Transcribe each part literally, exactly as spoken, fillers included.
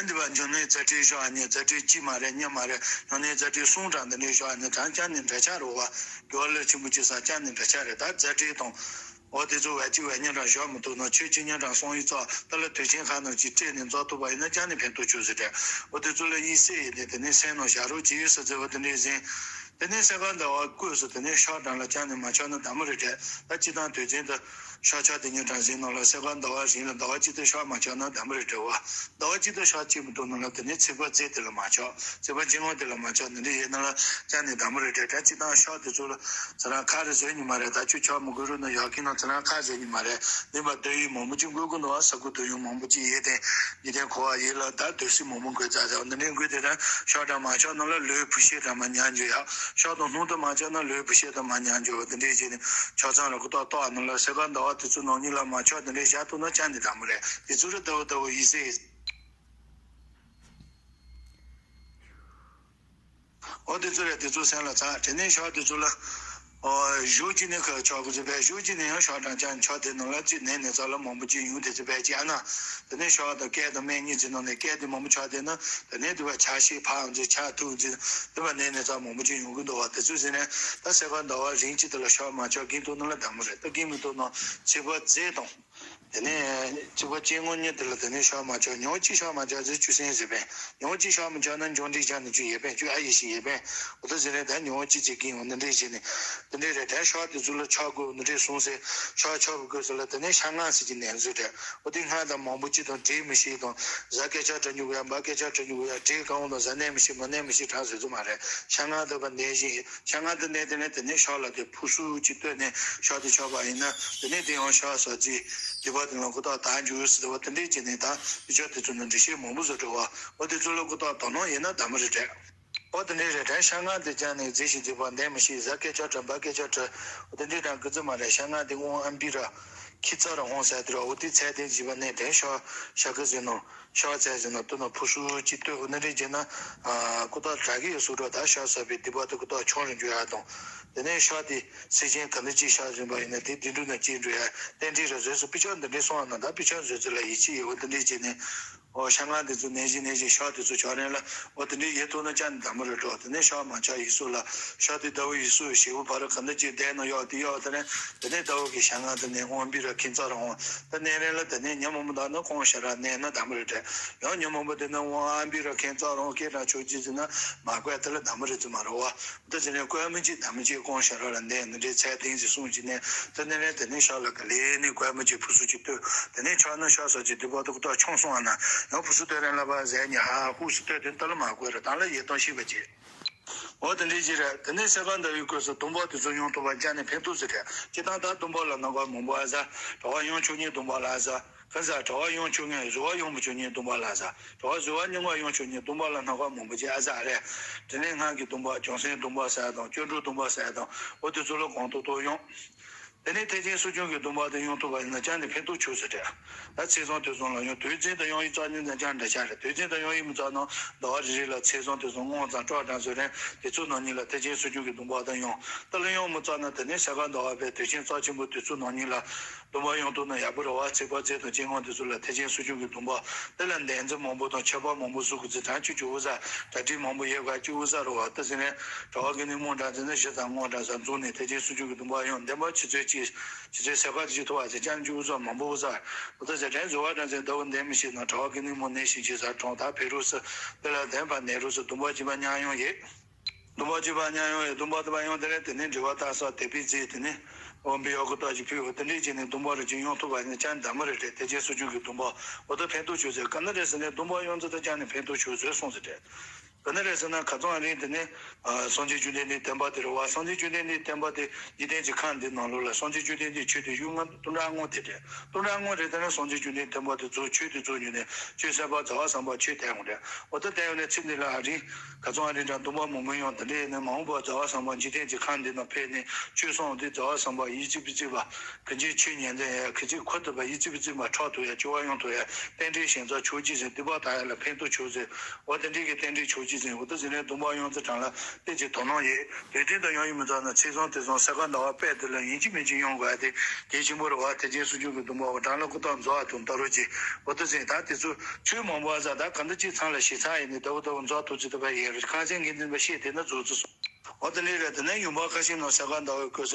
འདི་བ་འབྱུང་གནས་རྫ་སྤྲེལ་ཤོག་ཨ་ནི་རྫ་སྤྲེལ་གཅིག་མ་རེད། གཉིས་མ་རེད། འབྱུང་གནས་རྫ་སྤྲེལ་གསུམ་དང་འདི་འདྲའི་ཤོག་ཨ་ནི་གྲངས་ཀྱང་ནི་འདྲ་ཆགས་རེད་བ། དགེ་བ་བློན་ཆེན་པོ་ཅི་ས་ཀྱང་ནི་འདྲ་ཆགས་རེད། ད་རྫ་སྤྲེལ་དང་། འོ་དེ་ཚོ་བས་གཅིག་བས་གཉིས་གྲངས་ཞོག་མི་ཐུབ་ན་ཆོས་གཅིག་གཉིས་གྲངས་གསུང་ཡིག་ཚོགས་ད་ལ་དུས་ཆེན་ཁག་ནང་གཅིག་སྤྲད་ནས་འཛོག་ཐུབ་པ་ཡིན་ན་ཀྱང་ནི་ཕན་ཐོགས་ཆོག་ཟེར་དྲན། འོ་དེ་ཚོ་ལ་ཡིད་སེ་ཡིན་ཏེ་དེ་ནས་སེམས་ནང་བཞག་རོགས་ཅི་ཡོད་ས་ཚེ་འོ་དེ་འདྲའི་ཟིན། དེ་ནས་སེ་ག་ཟླ་བ་བསྐོས་སུ་དེ་ནས་ཤོག་གྲངས་ལ་ཀྱང་ནི་མ་ཆགས་ན་དམ་པོ་རེད་དྲན། ད་སྤྱི་བཏང་དུས་ཆེན་དུ་ཤོག་ཆགས་དེ་གཉིས་གྲངས་ཟིན་ནང་ལ་སེ་ག་ཟླ་བ་རིང་ལ་ཟླ་བ་གཅིག་ཏུ་ཤོག་མ་ཆགས་ན་དམ་པོ་རེད་དྲན་བ། ཟླ་བ་གཅིག་ཏུ་ཤོག་གཅིག་མི་འདུག་ན་ལ་དེ་ནས་ཚེས་པ་རྫི་དེ་ལ་མ་ཆགས། ཚེས་པ་སྤྱི་ངོ་དེ་ལ་མ་ཆགས་ནི་འདི་ཡིན་ན་ལ་ཅང་ནི་དམ་པོ་རེད་དྲན། ད་སྤྱི་བཏང་ཤོག་དེ་ཚོ་ལ་ཚ་རང་ཁ་རེ་བཟོས་ཉི་མ་རེད། ད་ཁྱོད་ཆོག་མི་དགོས་རུ་ན་ཡག་གི་ན་ཚ་རང་ཁ་བཟོས་ཉི་མ་རེད། འདི་མ་སྡོད་ཡུལ་མང་པོ་ཅིག་དགོས་ཀྱི་འདུག་ཨ་ས་ཁུ་སྡོད་ཡུལ་མང་པོ་ཅིག་ཡོད་དེ་འདི་དེ་གོ་བ་ཡིན་ལ་ད་སྡོད་སྲིད་མང་པོ་དགོས་ཙག་ཙག་འདི་འདྲའི་དགོས་དེ་ད་ཤོག་གྲངས་མ་ཆགས་ན་ལ་ལོའི་བུ་ཤེས་གྲངས་མ་ཉར་འཇོག་ཡག་ཤོག་དང་སྣུམ་དུ་མ་ཆགས་ན་ལོའི་བུ་ཤེས་དང་མ་ཉར་འཇོག་འདི་འདྲའི་བྱས་ནས་ཆོག་ཚང་ལ་ཁུ་ཏོག་ཏོག་ཨ་ནང་ལ་སེ་ག་ཟླ་བ་དེ་ཚོ་ནང་ཉིད་ལ་མ་ཆགས་འདི་འདྲའི་བཞག་ཐུབ་ན་ཅང་ནི་དམ་པོ་རེད། དེ་ཚོ་རེ་ལྟ་བུ་ལྟ་བུ་ཡིན་སྲིད། འོ་དེ་ཚོ་རེད། དེ་ཚོ་སེམས་ལ་ཚང་དེ་ནས་ཤོག་དེ་ཚོ་ལ། ཨོ་གཞུག་ཅིག་ནས་ཁ་ཆོག་གི་ཚོད་པས་གཞུག་ཅིག་ནས་ཡང་ཤོག་གྲངས་ཀྱང་ཆོག་དེ་ནང་ལ་ཅིག་ནས་ནས་ཚ་ལ་མང་པོ་ཅིག་ཡོང་དེ་ཚོད་པས་ཅིག་ཨ་ན། དེ་ནས་ཤོག་དང་སྐད་དང་སྨན་གཉིས་ཚེ་ནང་ནས་སྐད་དེ་མང་པོ་ཆོག་དེ་ན་དེ་ནས་དེ་བ་ཆ་ཤས་ཕའང་ཚེ་ཆ་ཐུག་ཚེ་དེ་བ་ནས་ནས་ཚ་མང་པོ་ཅིག་ཡོང་གི་འདུག་བ། དེ་ཚོ་ཟེར་ནས་ད་སེ་ག་ཟླ་བ་རིང་ཅིག་དེ་ལ་ཤོག་མ་ཆོག་གིན་ཐུག་ན་ལ་དམ་པོ་རེད། ད་གིན་མི་ཐུག་ན་ཚེ་བ་རྫི་དང་། དེ་ནས་ཚེས་པ་སྤྱི་ངོ་གཉིས་དེ་ལ་དེ་ནས་ཤོག་མ་ཆགས། ཉི་མ་གཅིག་ཤོག་མ་ཆགས་ཚེ་ཆུ་སྲིན་ཟེར་པས། ཉི་མ་གཅིག་ཤོག་མ་ཆགས་ན་འབྱུང་འབྲས་ཆགས་ནས་ཆུ་ཡོད་པས་ཆུ་ཨ་ཡེ་ཞིག་ཡོད་པས། འོ་ད་ཟེར་རེད། ད་ཉི་མ་གཅིག་གཅིག་གིན་འོ་འདི་འདྲས་བྱས་ནས་འདི་འདྲས་རེད། ད་ཤོག་དེ་ཚོ་ལ་ཆག་དགོས་འདི་འདྲས་གསུངས་ཟེར། ཤོག་ཆག་དགོས་ཟེར་ལ་དེ་ནས་ཤ་ངག་ཟེར་གྱི་ནས་ཟེར་རེད། འོ་དེ་སྔགས་དང་མང་པོ་གཅིག་དང་འབྲས་མི་ཤེས་དང་གཟའ་སྐད་ཆ་དྲི་ཉུག་ཡ་འབའ་སྐད་ཆ་དྲི་ཉུག་ཡ་འབྲས་གང་དང་གཟའ་གནས་མི་ཤེས་མ་གནས་མི་ཤེས་གྲངས་ཟེར་ཚོ་མ་རེད། ཤ་ངག་དེ་བ་ནས་བཞིན། ཤ་ངག་འདི་ནས་དེ་ནས་དེ་ནས་ཤོག་ལ་དེ་ཕུ་སུ་ཅིག་བཏོད་ནས་ཤོག་དེ་ཆོག་པ་ཡིན་ན་དེ་ནས་དེ་ཡང་ཤོག་ཟ་ཅིག་དེ་བ་དེ་ལ་ཁོ་ཐག་དང་འཇུ་ཟེར་བ་དེ་འདྲས་ཀྱི་ནས་ད་དེ་ཆོག་དེ་ཚོ་ནི་འདྲི་ཤེས་མང་པོ་བཟོ་འགྲོ་བ། འོ་དེ་ཚོ་ལ་ཁོ་ཐག་དོ་སྣང་ཡིན་ན་དམ་པོ་རེད་དྲན། འོ་དེ་འདྲས་རེད་དྲན། ཤ་ངག་དེ་ཀྱང་ནས་རྫི་ཞིག་རྫི་བ་འདན་མི་ཤེས་གཟའ་སྐད་ཆ་དྲི་འབའ་སྐད་ཆ་དྲི་འོ་དེ་འདྲས་དྲང་གི་རྫི་མ་རེད། ཤ་ངག་དེ་དབང་ཨམ་བི་ར་ཁྱི་ཙ་ར་འོང་ཟེར་དེ་ར་འོ་དེ་ཚད་ལྡན་བྱིས་པ་ནས་དྲན་ཤོག་ཤ་གི་ཟེར་ནོ། ཤ་ཚལ་ཟིན་ན་ཏུ་ན་ཕུ་སུ་ཅི་ཏུ་ཨུ་ན་རེ་ཇེ་ན་ཀུ་ཏོ་དྲ་གི་ཡོད་སུ་རོ་ད་ཤ་ས་པའི་དི་པ་ཏུ་ཀུ་ཏོ་ཆོང་རུ་འཇུ་ཡ་དང་། དེ་ནས་ཤ་དེ་སེ་ཆེན་ག་ནི་ཅི་ཤ་ཟིན་པ་ཡིན་ན་དེ་དི་འདུ་ན་ཅི་འགྲོ་ཡ་ཏན་ཏི་ར་བཟོས་སུ་པི་ཆ་འདི་འདྲའི་སོང་ན་ད་པི་ཆ་བཟོས་ཚུལ་ལ་ཡིད་ཆེས་ཡོད་འདི་འདྲའི་ཅི་ནས་ཨོ་ཤ་ང་འདི་ཚོ་ནས་ཞིག་ནས་ཞིག་ཤ་དེ་ཚོ་ཆོག་རན་ལ་ཨོ་དེ་འདྲའི་ཡེ་ཐུག་ན་ཅན་འདམ་ར་འགྲོ་དེ་ནས་ཤ་མ་ཆ་ཡིག་སུ་ལ་ཤ་དེ་ཟླ་བོ་ཡིག་སུ་ཞེ་བོ་བ་ར་ག་འདི་ཅི་བསྡད་ན་ཡོད་དེ་ཡོད་དེ་ནས་དེ་ནས་ཟླ་བོ་གི་ཤ་ང་དེ་ནས་ཨོ་འབི་ར་ཁྱིམ་ཚང་ར་ཨོ། ད་གནས་རན་ལ་དེ་ནས་ཉམས་མོ་མོ་དག་ན་ཁོང་ཤ་ར་གནས་ན་དམ་རེ་དྲན། ཡང་ཉམས་མོ་མོ་དེ་ན་དབང་ཨ་འབི་ར་ཁྱིམ་ཚང་ར་ཨོ་སྐད་གྲགས་ཆོག་ཅི་ཟེར་ན་མ་བཀོད་དེ་ལ་དམ་རེ་ཚུ་མ་རེད་བ། ད་ཟེར་ནས་བཀོད་མི་ཅི་དམ་ཅི་ཁོང་ཤ་ར་ལ་གནས་ན་འདྲེ་ཚད་ལྡན་ཅི་གསུང་ཅི་ནས་ད་གནས་རན་དེ་ནས་ཤ་ལ་ག་ལེ་ནས་བཀོད་མི་ཅི་ཕུ་སུ་ཅི་ལྟོས་དེ་ནས་ཆགས་ན་ཤ་ས་ཅི་དུ་བ་དུ་ཀུ་ཏོ་ཆུང་སོང་ཨ་ན་ཡང་ཕུ་སུ་ལྟོས་རན་ལ་བ་ཟེར་ཉ་ཧ་ཧུ་སུ་ལྟོས་དེ་ད་ལ་མ་བཀོད་ར་ད་ལ་ཡེ་གཏོང་ཤེས་པ་ཅི། འོ་དེ་འདྲའི་ཅིག་རེད། དེ་ནས་སེ་ག་ཟླ་བའི་སྐོས་སུ་སྡོམ་པ་དེ་ཚོ་ཡོང་ཐུབ་པ་ཅང་ནས་ཕན་ཐོགས་ཟེར་རེད། སྤྱིར་བཏང་ད་སྡོམ་པ་ལ་སྣ་ཁ་མང་པོ་ཨ་ཟ། གྲྭ་བ་ཡོང་ཆོག་ཉིན་སྡོམ་པ་ལ་ཨ་ཟ། ག་ཟ་གྲྭ་བ་ཡོང་ཆོག་ངས་བཟོ་བ་ཡོང་མི་ཆོག་ཉིན་སྡོམ་པ་ལ་ཨ་ཟ། གྲྭ་བ་བཟོ་བ་རྙིང་བ་ཡོང་ཆོག་ཉིན་སྡོམ་པ་ལ་སྣ་ཁ་མང་པོ་ཅིག་ཨ་ཟ་རེད། དེ་ནས་སྔགས་ཀྱི་སྡོམ་པ་བྱང་སེམས་སྡོམ་པ་ཟེར་དང་སྐྱབས་འགྲོ་སྡོམ་པ་ཟེར་དང་འོ་དེ་ཚོ་ལ་གོང་ཐོག་ཐོག་ཡོང་། དེ་ནས་ཐེག་ཆེན་སུ་ཆུང་གི་སྡོམ་པ་དེ་ཡོང་ཐུབ་པ་ཡིན་ན་ཅང་ནས་ཕན་ཐོགས་ཆོག་ཟེར་དྲན། ད་ཚེས་བཟང་དུས་བཟང་ལ་ཡང་དུས་ཆེན་དང་ཡང་ཡིག་རྩ་གཉིས་དང་ཅང་འདྲ་ཆགས་རེད། དུས་ཆེན་དང་ཡང་ཡིག་མི་རྩ་ན་ཟླ་བ་རེ་རེ་ལ་ཚེས་བཟང་དུས་བཟང་སྔོ་ཙང་སྤྲོ་དང་བཟོ་རན་དེ་ཚོ་ནང་ཉིད་ལ་ཐེག་ཆེན་སུ་ཆུང་གི་སྡོམ་པ་དང་ཡང་ད་ལ་ཡང་མི་རྩ་ན་དེ་ནས་ས་ག་ཟླ་བ་པའི་དུས་ཆེན་རྩ་ཆེན་པོ་དུས་ཚོད་ནང་ཉིད་ལ་སྡོམ་པ་ཡོང་ཐུབ་ན་ཡག་པོ་རེད་བ། ཚེས་པ་ཚེས་དང་སྤྱི་སྔོན་དུས་ཚོད་ལ་ཐེག་ཆེན་སུ་ཆུང་གི་སྡོམ་པ་དེ་ལ་འདན་འཛི་མང་པོ་དང་ཆད་པ་མང་པོ་བཟོ་དགོས་ཚེ་གྲངས་ཆུ་ཆུ་འུ་ཟ་གྲ་སྒྲིག་མང་པོ་ཡོད་ག་ཆུ་འུ་ཟ་རེད་བ། ད་ཟེར་ནས་གྲྭ་བ་གི་ནི་སྨོན་འདྲ་ཟེར་ན་ཞི་དང་སྔོ་འདྲ་ཟ་འཛུགས་ནས་ཐེག་ཆེན་སུ་ཆུང་གི་སྡོམ་པ་ཡང་འདན་པ་ཆུ་ཚོད་གཅིག་ཆུ་ཚོད་ཟད་པ་དེ་ཅི་ཐུབ་བ་ཟེར་ཅང་ཅུ་བཟོ་མང་པོ་བཟོ། འོ་ད་ཟེར་དྲན་བཟོ་བ་དྲན་ཟེར་ཟླ་བོ་འདན་མི་ཤེས་ན་གྲྭ་བ་གི་ནི་མོ་ནས་ཤིང་ཆེ་ཟ་གྲོང་ད་ཕེ་རུ་སི་དེ་ལ་འདན་པ་ནས་རུ་སི་སྡོམ་པ་བྱེད་པ་མཉམ་ཡོང་ཡེ། སྡོམ་པ་བྱེད་པ་མཉམ་ཡོང་ཡེ་སྡོམ་པ་དེ་པ་ཡོང་དེ་ནས་དེ་ནས་འབྲེལ་བ་ད་ས་དེ་པི་ཙི་དེ་ནས་འོ་འབི་ཡོ་གི་ཏོ་ཅི་ཕུ་འོ་དེ་འདྲས་བྱས་ནས་སྡོམ་པ་རེ་ཅིག་ཡོང་ཐུབ་པ་ནི་ཅང་འདན་མ་རེ་རེད། ཐེག་ཆེན་སུ་ཆུང་གི་སྡོམ་པ་འོ་ད་ཕན་ཐོགས་ཆོག་ཟེར་ག་ན་རེ་ཟེར་ནས་སྡོམ་པ་ཡོང་ཚེ་ད་ཅང་ནས་ཕན་ཐོགས་ཆོག་ཟེར་སོང་ཟེར་དྲན། ག་ན་རེ་ཟེར་ན་ཁ་ཚང་རིང་དེ་ནས་སངས་རྒྱས་བཅོམ་ལྡན་འདས་བསྟན་པ་དེ་རེད་བ། སངས་རྒྱས་བཅོམ་ལྡན་འདས་བསྟན་པ་དེ་འཇིག་རྟེན་གྱི་ཁམས་འདི་ནང་ལོགས་ལ་སངས་རྒྱས་བཅོམ་ལྡན་འདས་ཆོས་དེ་ཡུལ་ལྔ་དུ་སྟོང་ཕྲག་སྔོན་དེ་དྲན། སྟོང་ཕྲག་སྔོན་རེད། དེ་ནས་སངས་རྒྱས་བཅོམ་ལྡན་འདས་བསྟན་པ་དེ་རྫོགས་ཆོས་དེ་རྫོགས་ཉིད་ནས་ཆོས་ཟད་པ་ཟ་བ་བསམ་པ་ཆོས་དེ་ཡོང་དྲན། འོ་ད་དེ་ཡོང་ནས་ཚེ་འདི་ལ་རིང་ཁ་ཚང་རིང་དྲན་སྡོམ་པ་མང་མང་ཡོང་དེ་འདྲས་ནས་མ་འོངས་པ་ཟ་བ་བསམ་པ་འཇིག་རྟེན་གྱི་ཁམས་འདི་ནང་ཕེབས་ནས་ཆོས་གསུངས་དེ་ཟ་བ་བསམ་པ་ཡིད་ཆེས་པི་ཆེས་པ། གི་ཅིག་ཆོས་ཉན་ཚེ་ཡ་གི་ཅིག་ཁུར་ཐུབ་པ་ཡིད་ཆེས་པི་ཆེས་པ་ཁྲག་ཐུབ་ཡ་སྐྱོ་བ་ཡོང་ཐུབ་ཡ་རྟེན་འབྲེལ་ཞེན་ཚ་ཆོག་ཅི་ཟེར་སྡིག་པ་དག་ཡ་ལ་ཕན་ཐོགས་ཆོག་ཟེར། འོ་དེ་འདྲས་ཀྱི་རྟེན་འབྲེལ་ཆོག་ ཅི་ཟིན་འོ་ད་ཟིན་ནས་སྡོམ་པ་ཡོང་ཚེ་གྲངས་ལ་དེ་ཅིག་དོ་སྣང་ཡོད། དེ་དོན་དུ་ཡང་ཡིན་མི་ཚོགས་ན་ཚེ་བཟང་དེ་བཟང་ས་ག་ཟླ་བ་དཔེ་དེ་ལ་ཡིན་གཅིག་མིན་གཅིག་ཡོང་དགོས་ཏེ་གལ་ཆེན་པོ་རེད་བ། ཐེག་ཆེན་སུམ་ཅུ་གི་སྡོམ་པ་བ་གྲངས་ལ་ཀུན་བཏགས་མཛོག་ཨ་དུམ་ལྟ་རོགས་ཀྱི་འོ་ད་ཟིན་ད་དེ་ཚོ་ཆོས་མང་པོ་ཨ་ཟ་ད་ག་འདི་ཅིག་ཚང་ལ་ཞིག་ཚང་ཡིན་ནི་ལྟ་བུ་ལྟ་བུ་མཛོག་ཐུག་ཅི་ལྟ་བ་ཡིན་རེད། ཁང་ཚན་འགན་འཛིན་པ་ཤེས་དེ་ན་མཛོག་ཚུ་སོང་འོ་དེ་ལས་རེད། དེ་ནས་ཡུམ་བ་ཁ་ཤས་ནང་ས་ག་ཟླ་བའི་སྐོར་ས་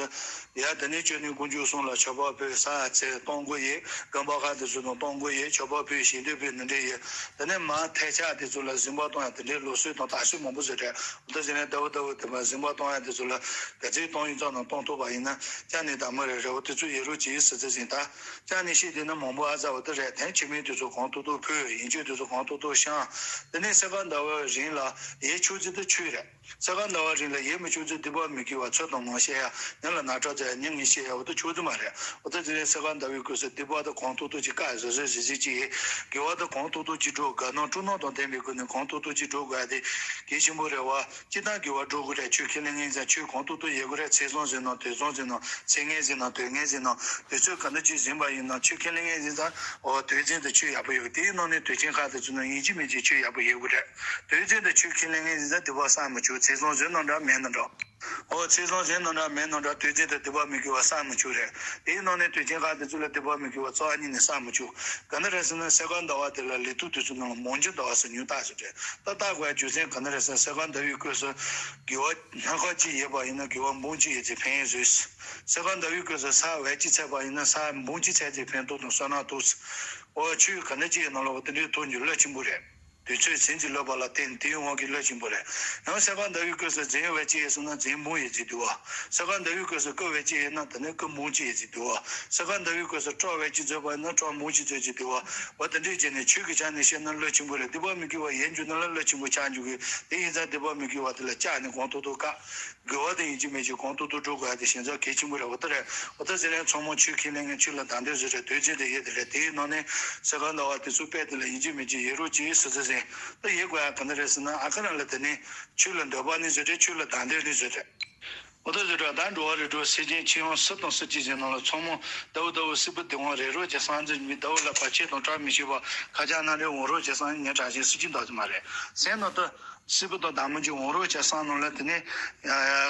ཡ་དེ་ནས་ཅོ་ནི་ཀུན་སྤྱོད་གསུམ་ལ་མཆོད་པ་ཕུལ་ས་ཚེ་གཏོང་དགོས་ཡས་རྒན་པ་ཁ་དེ་ཚོ་དང་གཏོང་དགོས་ཡས་མཆོད་པ་ཕུལ་ཞིང་དུ་ཕུལ་འདི་འདྲས་ཡས། དེ་ནས་མ་ཐལ་ཆགས་དེ་ཚོ་ལ་གཟིམ་པ་གཏོང་ཡ་དེ་འདྲའི་ལུགས་སྲོལ་དང་དར་སྲོལ་མང་པོ་ཟེར་རེད། འོ་ད་ཟེར་ནས་ལྟ་བུ་ལྟ་བུ་དེ་མ་གཟིམ་པ་གཏོང་ཡ་དེ་ཚོ་ལ་ག་ཚོད་གཏོང་ཡིན་ཙམ་ནང་གཏོང་ཐུབ་པ་ཡིན་ན་ཅང་ནས་དང་མ་རེད་རེད། འོ་དེ་ཚོ་ཡོད་རོགས་ཅིག་ཟེར་ཚེ་ཟིན་ད་ཅང་ནས་ཤེས་དེ་ན་མང་པོ་ཨ་ཟ་འོ་ད་རེད། དེ་ཆི་མིན་དེ་ཚོ་གང་ཐུབ་ཐུབ་ཕུལ། ཡིན་ཆོས་དེ་ཚོ་གང་ཐུབ་ཐུབ་བཤམས། དེ་ནས་ས་ག་ཟླ་བའི་རིང་ལ་ཡས་ཆོས་ཚིག་ཏུ་ཆོས་རེད། ས་ག་ཟླ་བ་རིང་ལ་ཡས་མི་ཆོག་ཚེ་སྡིག་པ་མི་དགེ་བ་ཚོད་དང་མང་བཤད་ཡ་ཉམས་ལ་ན་ཕྲག་ཚ་ཡ་ཉམས་ངན་བཤད་ཡ་འོ་ད་ཆོག་ཚེ་མ་རེད། འོ་ད་དེ་ནས་ས་ག་ཟླ་བའི་སྐོར་ས་སྡིག་པ་དང་གང་ཐུབ་ཐུབ་ཀྱི་བཀག་བཟོད་བཟོད་བཟོད་བཟོད་ཀྱི་ཡས་དགེ་བ་དང་གང་ཐུབ་ཐུབ་ཀྱི་སྒྲུབ་དགའ་སྣང་སྤྲོ་སྣང་དང་ལྡན་པའི་སྒོ་ནས་གང་ཐུབ་ཐུབ་ཀྱི་སྒྲུབ་དགོས་ཡ་དེ་གལ་ཆེན་པོ་རེད་བ། སྤྱིར་བཏང་དགེ་བ་སྒྲུབ་དགོས་རེད། ཆོས་ཁས་ལེན་མཁན་ཚང་ཆོས་གང་ཐུབ་ཐུབ་ཡས་དགོས་རེད། ཚེ་བཟང་ཟེར་ན་དུས་བཟང་ཟེར་ན་དུས་ངན་ཟེར་ན་དུས་ངན་ཟེར་ན་དུས་ཚོད་ག་འདྲ་ཅིག་ཟིན་པ་ཡིན་ན་ཆོས་ཁས་ལེན་མཁན་ཚང་ཚང་འོ་དུས་ཚོད་དུ་ཆོས་ཡག་པོ་ཡོད་དེའི་ནང་ནས་དུས་ཆེན་ཁག་དེ་ཚོ་ནང་ཡིན་གཅིག་མིན་གཅིག་ཆོས་ཡག་པོ་ཡོད་དགོས་རེད། དུས་ཚོད་དུ་ཆོས་ཁས་ལེན་མཁན་ཚང་སྡིག་པ་བསགས་མི་ཆོག་ཚེ་བཟང་ཟེར་ན་འདྲ་མེད་ན་འདྲ། ཨོ་ཚེ་བཟང་ཟེར་ན་འདྲ་མེད་ན་འདྲ་དུས་ཚོད་དུ་སྡིག་པ་མི་དགེ་བ་བསགས་མི་ཆོག་རེད། དེའི་ནང་ནས་དུས་ཆེན་ཁག་དེ་ཚོ་ལ་སྡིག་པ་མི་དགེ་བ་རྩ་བ་ཉིད་ནས་བསགས་མི་ཆོག་ག་འདྲ་རེད་ཟེར་ན་ས་ག་ཟླ་བ་དེ་ལ་ལས་དུས་དེ་ཚོ་ནང་ལ་མང་ཆེ་ཟླ་བ་སུ་ཉུང་རྟགས་སུ་རེད། ད་ལྟ་དགོས་རྒྱུ་མཚན་ག་འདྲ་རེད་ཟེར་ན་ས་ག་ཟླ་བའི་སྐོར་སུ་དགེ་བ་སྣ་ཁ་གཅིག་ཡོད་པ་ཡིན་ན་དགེ་བ་འབུམ་གཅིག་ཡོད་ཚེ་ཕན་ཡོན་བཟོས། ས་ག་ཟླ་བའི་སྐོར་སུ་ས་བས་གཅིག་ཚད་པ་ཡིན་ན་ས་འབུམ་གཅིག་ཚད་ཚེ་ཕན་ཐོགས་དང་བསོད་ནམས་ཐོགས། ཨོ་ཆོས་ག་འདྲ་གཅིག་ཡོད་ན་ལོ་དེ་འདྲའི་ཐོག་ཉུལ་ལ་ཆེན་པོ་རེད། དུས་ཚོད་ཟིན་གྱི་ལོས་པ་ལ་བརྟེན་དེའི་དབང་གིས་ལོས་ཆེན་པོ་རེད། ཡང་ས་ག་ཟླ་བའི་སྐོར་སུ་རྫས་བས་ཅི་ཡོད་སོང་ན་རྫས་འབུམ་ཡོད་ཚེ་དུ་བ། ས་ག་ཟླ་བའི་སྐོར་སུ་སྐུ་བས་ཅི་ཡོད་ན་དེ་ནས་སྐུ་འབུམ་གཅིག་ཡོད་ཚེ་དུ་བ། ས་ག་ཟླ་བའི་སྐོར་སུ་སྐྲ་བས་ཅི་མཛོད་པ་ཡིན་ན་སྐྲ་འབུམ་གཅིག་མཛོད་ཅིག་དུ་བ། འོ་དེ་འདྲའི་བྱས་ནས་ཆོས་ཀྱི་ཆ་ནས་བཤད་ན་ལོས་ཆེན་པོ་རེད། སྡིག་པ་མི་དགེ་བ་ཡོད་འགྱུར་ན་ལ་ལོས་ཆེན་པོ་ཆགས་འགྱུར་གི་དེ་ཡིན་ཙང་སྡིག་པ་མི་དགེ་བ་དེ་ལ་བཅག་ནས་གོང་ཐོག་ཐོག་བཀག་དགེ་བ་དེ་ཡིན་གཅིག་མིན་གཅིག་གོང་ཐོག་ཐོག་སྒྲུབ་དགོས་ཡ་དེ་ཞེ་དྲག་གལ་ཆེན་པོ་རེད། འོ་ད་རེད། འོ་ད་ཟེར་ནས་ཚང་མ་ཆོས་ཁས་ལེན་མཁན་ཆོས་ལ་དང་དོད་བཟོས་རེད། དོལ་རྒྱལ་དེ་ཡོད་དེ་རེད། དེའི་ནང་ནས་ས་ག་ཟླ་བ་དེ་ཚོ་དཔེ་དེ་ལ་ཡིན་གཅིག་མིན་གཅིག་ཡོད་རོགས་ཅིག་སུ་ཚོད་ཟིན་ད་ཡོད་དགོས་ཡ་ག་འདྲ་རེད་ཟེར་ན་ཨ་ཁ་རང་ལ་དེ་ནས་ཆོས་ལ་འདོད་པ་ནི་བཟོས་རེད། ཆོས་ལ་དང་དོད་ནི་བཟོས་རེད། འོ་ད་ཟེར་རོགས་ད་འགྲོ་བ་རིགས་དྲུག་སེམས་ཅན་ཁྱེད་ཡང་སུ་དང་སུ་གཅིག་ཟེར་ནང་ལ་ཚང་མ་ཟླ་བོ་ཟླ་བོ་སྲིད་པ་སྡིག་དབང་རེ་རོགས་ཀྱི་སངས་རྒྱས་མི་ཟླ་བོ་ལ་བར་ཆད་དང་བཀྲ་མི་ཤིས་པ་ཁ་ཆག་ན་རེ་འོང་རོགས་ཀྱི་སངས་རྒྱས་ངས་དྲག་ཞན་སུ་གཅིག་འདོགས་ཀྱི་མ་རེད་ཟེར་ནོ་ད། སྲིད་པ་དང་བདག་མོ་གཅིག་འོང་རོགས་བྱས་བསམ་ནོ་ལ་དེ་ནས་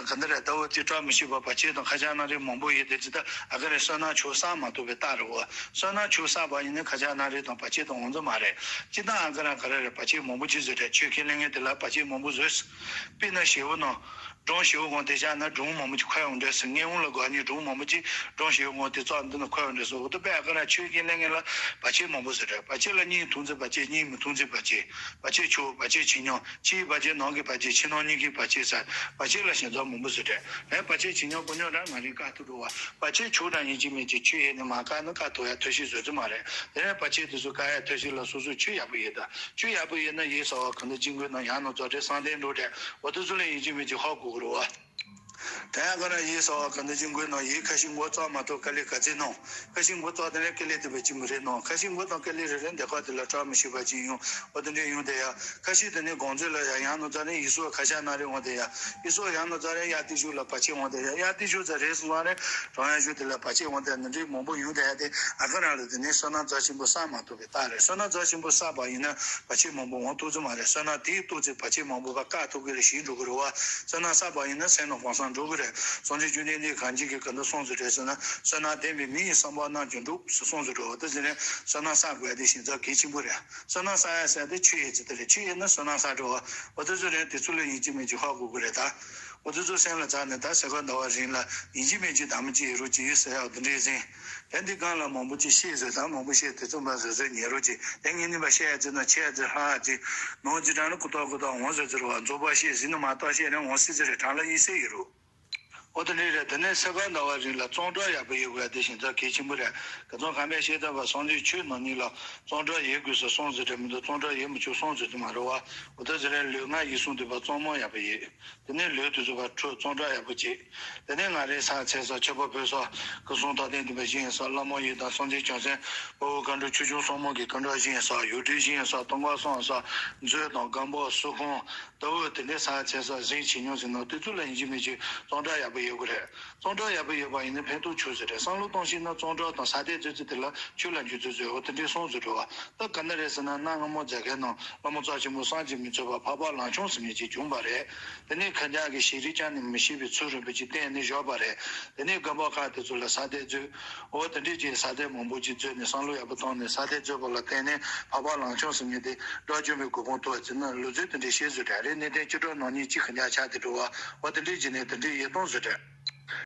ག་འདྲ་རེད། ཟླ་བོ་དེ་བཀྲ་མི་ཤིས་པ་བར་ཆད་དང་ཁ་ཆག་ན་རེ་མང་པོ་ཡོད་དེ་ཇི་ལྟར་ཨ་ཀ་རེ་བསོད་ནམས་ཆོག་བསགས་མ་ཐུབ་པའི་རྟགས་རེད་བ། བསོད་ནམས་ཆོག་བསགས་པ་ཡིན་ན་ཁ་ཆག་ན་རེ་དང་བར་ཆད་དང་འོང་ཚོད་མ་རེད། སྤྱིར་བཏང་ཨ་ཀ་ར་ག་རེ་རེད། བར་ཆད་མང་པོ་ཅིག་བཟོས་རེད། ཆོས་ཁས་ལེན་མཁན་དེ་ལ་བར་ཆད་མང་པོ་བཟོས། དཔེར་ན་ཞེ་བོ་ནང་། སྒྲུང་ཞེ་བོ་གང་དེ་བཞག་ན་སྒྲུང་མང་པོ་ཅིག་ཁ་ཡོང་འདྲ་སོང་། སྔས་བོ་ལ་དགའ་ཉེ་སྒྲུང་མང་པོ་ཅིག་སྒྲུང་ཞེ་བོ་གང་དེ་ཙག་འདི་ན་ཁ་ཡོང་འདྲ་སོང་། འོ་ད་དཔེ་ཨ་ཀ་ར་ཆོས་ཁས་ལེན་མཁན་ལ་བར་ཆད་མང་པོ་བཟོས་རེད། བར་ཆད་ལ་གཉིས་མཐོང་ཚེ་བར་ཆད། གཉིས་མི་མཐོང་ཚེ་བར་ཆད། བར་ཆད་ཆོས། བར་ཆད་ཆོས་ཉམས། ཕྱིའི་བར་ཆད། ནང་གི་བར་ཆད། ཕྱི་ནང་གཉིས་ཀའི་བར་ཆད་ཟེར། བར་ཆད་ལ་ཞེ་དྲག་མང་པོ་བཟོས་རེད། ཨེ་བར་ཆད་ཆོས་ཉམས་པོ་ཉོ་ར་ང་རེ་བཀག་ཐུབ་འགྲོ་བ། བར་ཆད་ཆོས་དང་ཡིན་གཅིག་མིན་གཅིག་ཆོས་ཡིན་ནི་མ་བཀག་ན་བཀག་ཐུབ་ཡ་ཐབས་ཤེས་བཟོ་རྒྱུ་མ་རེད། དེ་ནས་བར་ཆད་དེ་ཚོ་བཀག་ཡ་ཐབས་ཤེས་ལ་སོ་སོ་ཆོས་ཡག་པོ་ཡོད་ད། ཆོས་ཡག་པོ་ཡོད་ན་ཡིད་གསལ་བ་གང་དུ་ཅི་དགོས་ན་ཡང་ན་རྫོགས་བྲལ་གསང་བདེ་འགྲོ་བྲལ་འོ་དེ་ཚོ་ལ་ཡིན་གཅིག་མིན་གཅིག་ཧ་གོ་དགོས་རེད་བ། དེ་ཡང་ག་ར་ཡིད་གསལ་བ་གང་དུ་ཅི་དགོས་ན་ཡིད་ཁ་ཤས་མགོ་བཙུགས་མ་ཐུབ་དཀའ་ལས་ག་ཚོད་གནང་། ཁ་ཤས་མགོ་བཙུགས་དེ་ནས་དཀའ་ལས་དེ་བས་ཅི་མི་རེད་གནང་། ཁ་ཤས་མགོ་དང་དཀའ་ལས་རེ་རེ་འདི་ཁ་དེ་ལ་བཀྲ་མི་ཤིས་པ་ཅིག་ཡོང་འོ་དེ་འདྲས་ཡོང་དེ་ཡ། ཁ་ཤས་དེ་ནས་དགོངས་ཚུལ་ལ་ཡ་ཡང་ནོ་ཙ་རེ་ཡིད་གསོ་ཁ་ཤས་ན་རེ་འོང་དེ་ཡ། ཡིད་གསོ་ཡང་ནོ་ཙ་རེ་ཡ་དེ་ཞུ་ལ་བར་ཆད་འོང་དེ་ཡ། ཡ་དེ་ཞུ་ཙ་རེ་སོང་ཙ་རེ་རང་ཡ་ཞུ་དེ་ལ་བར་ཆད་འོང་དེ་ཡ། འདི་འདྲས་མང་པོ་ཡོང་དེ་ཡ། དེ་ཨ་ཁ་རང་ལ་དེ་ནས་བསོད་ནམས་རྩ་ཆེན་པོ་བསགས་མ་ཐུབ་པའི་རྟགས་རེད། བསོད་ནམས་རྩ་ཆེན་པོ་བསགས་པ་ཡིན་ན་བར་ཆད་མང་པོ་འོང་ཐུབ་ཀྱི་མ་རེད། བསོད་ནམས་དེའི་ཐུག་ཚེ་བར་ཆད་མང་པོ་བ་བཀག་ཐུབ་ཀྱི་རེད། ཞི་འགྲོ་གི་རེད་བ། བསོད་ནམས་བསགས་པ་ཡིན་ན་སེམས་ནང་གང་སང་འགྲོ་གི་རེད། སངས་རྒྱས་བཅོམ་ལྡན་འདས་གང་ཅི་གིས་ག་འདྲ་གསུངས་སུ་རེད་ཟེར་ན། བསོད་ནམས་ལྡན་པའི་མི་ཡི་བསམ་པ་རྣམས་ཀྱང་འགྲུབ་ཟེར་གསུངས་སུ་འགྲོ་བ་དེ་ཟེར་ནས་བསོད་ནམས་བསགས་དགོས་དེ་ཞིང་ཚབ་གལ་ཆེན་པོ་རེད། བསོད་ནམས་བསགས་ཡ་ཟེར་དེ་ཆོས་ཡིན་ཚེ་དེ་རེད། ཆོས་ཡིན་ན་བསོད་ནམས་བསགས་འགྲོ་བ་འོ་དེ་ཚོ་རེད། དེ་ཚོ་ལ་ཡིན་གཅིག་མིན་གཅིག་ཧ་གོ་དགོས་རེད་ད། འོ་དེ་ཚོ་སེམས་ལ་ཚར་ནས་ད་ས་ག་ཟླ་བ་རིང་ལ་ཡིན་གཅིག་མིན་གཅིག་དམ་གཅིག་ཡོད་རོགས་ཅིག་ཡོད་ཟེར་ཡག་དེ་འདྲས་ཟིན། དེ་འདི་གང་ལ་མང་པོ་ཅིག་ཤེས་ཟེར་ད་མང་པོ་ཤེས་དེ་ཚོ་མ་བཟོད་བཟོད་ཉན་རོགས་ཅིག་དེ་ངས་ནི་མ་བཤད་ཡ་ཅིག་ན་ཆེ་ཡ་ཅིག་ལྷག་ཡ་ཅིག་ནང་ཅིག་གྲང་ལ་ཀུ་ཏོག་ཀུ་ཏོག་འོང་ཟེར་ཟེར་བ་རྫོགས་པ་ཤེས་ཟིན་ན་མ་གཏོགས་ཤེས་རེ་འོང་སྲིད་ཟེར་རེ་གྲང་ལ་ཡིན་སྲིད་ཡོད་རོགས། འོ་དེ་འདྲས་རེད། དེ་ནས་ས་ག་ཟླ་བ་རིང་ལ་གཙང་སྦྲ་ཡག་པོ་ཡོད་དགོས་ཡ་དེ་ཞིང་ཚབ་གལ་ཆེན་པོ་རེད། ག་ཚོད་གང་མེད་བཤད་ཐབས་པ་སངས་རྒྱས་ཆོས་ནང་གཉིས་ལ་གཙང་སྦྲ་ཡོད་དགོས་ཟེར་གསུངས་ཟེར་རེད་མི་འདུག་གཙང་སྦྲ་ཡོད་མི་ཆོག་གསུངས་ཟེར་དུ་མ་རེད་བ། འོ་ད་ཟེར་རེད། ལུས་ངག་ཡིད་གསུམ་དུས་པ་གཙང་མ་ཡག་པོ་ཡོད། དེ་ནས་ལུས་དེ་ཚོ་བ་འཕྲོད་གཙང་སྦྲ་ཡག་པོ་བྱེད། དེ་ནས་ང་རའི་ས་ཚེ་ས་མཆོད་པ་ཕུལ་ས་སྐུ་གསུང་ཐུགས་རྟེན་དེ་འབའ་ཞིག་ཡིན་ས་བླ་མ་ཡི་དམ་སངས་རྒྱས་བྱང་སེམས་དཔའ་བོ་མཁའ་འགྲོ་ཆོས་སྐྱོང་སྲུང་མ་གི་སྐུ་འདྲ་ཞིག་ཡིན་ས་ཡུལ་གྲུ་ཞིག་ཡིན་ས་སྟོན་ཁ་སོང་ས་མཛོད་དང་སྒམ་པོ་སོ་ཁང་ལྟ་བུ་དེ་འདྲའི་ས་ཚེ་ས་གཟིགས་བྱེད་མྱོང་ཟིན་ན་དེ་ཚོ་ལ་ཡིན་གཅིག་མིན་གཅིག་གཙང་སྦྲ་ཡག་པོ་ ཡོད་གི་རེད། གཙང་སྦྲ་ཡག་པོ་ཡོད་པ་ཡིན་ན་ཕན་ཐོགས་ཆེ་ཟེར་རེད། བསམ་བློ་གཏོང་ཤེས་ན་གཙང་སྦྲ་དང་ས་དེ་རྫོས་ཚེ་དེ་ལ་ཆོས་ལ་འགྱུར་ཚུལ་བཟོས་འོ་དེ་འདྲའི་གསུངས་ཟེར་འགྲོ་བ། ད་ག་འདྲ་རེད་ཟེར་ན། གནའ་སྔ་མོ་རྒྱ་གར་ནང་བླ་མ་རྩ་ཆེན་པོ་བསམ་གྱིས་མི་ཁྱབ་པ་འཕགས་པ་ལང་ཆུང་ཟེར་མཁན་ཅིག་བྱུང་བ་རེད། དེ་ནས་ཁ་རྒྱ་གི་ཤེས་རིག་ཅང་ནས་མི་ཤེས་པའི་ཚུལ་རིན་པོ་ཆེ་བསྟན་ནས་བཞག་པ་རེད། དེ་ནས་དགོན་པ་ཁག་དེ་ཚོ་ལ་ས་དེ་རྫོས། འོ་དེ་འདྲས་ཀྱི་ས་དེ་མང་པོ་ཅིག་རྫོས་ནས་བསམ་བློ་ཡག་པོ་བཏང་ནས་ས་དེ་རྫོས་པ་ལ་བརྟེན་ནས་འཕགས་པ་ལང་ཆུང་ཟེར་མཁན་དེ་དགྲ་བཅོམ་པའི་གོ་འཕང་ཐོབ་ཟེར་ན་ལུགས་སྲོལ་དེ་འདྲས་བཤད་བཟོས་གྲས་རེད། གནས་བརྟན་བཅུ་ཕྲག་ནང་ཉིད་གཅིག་གི་ཉག་ཆ་དེ་འགྲོ་བ། འོ་དེ་འདྲས་བྱས་ནས་དེ་འདྲས་ཡིད་སྟོང་བཟོས་གྲས།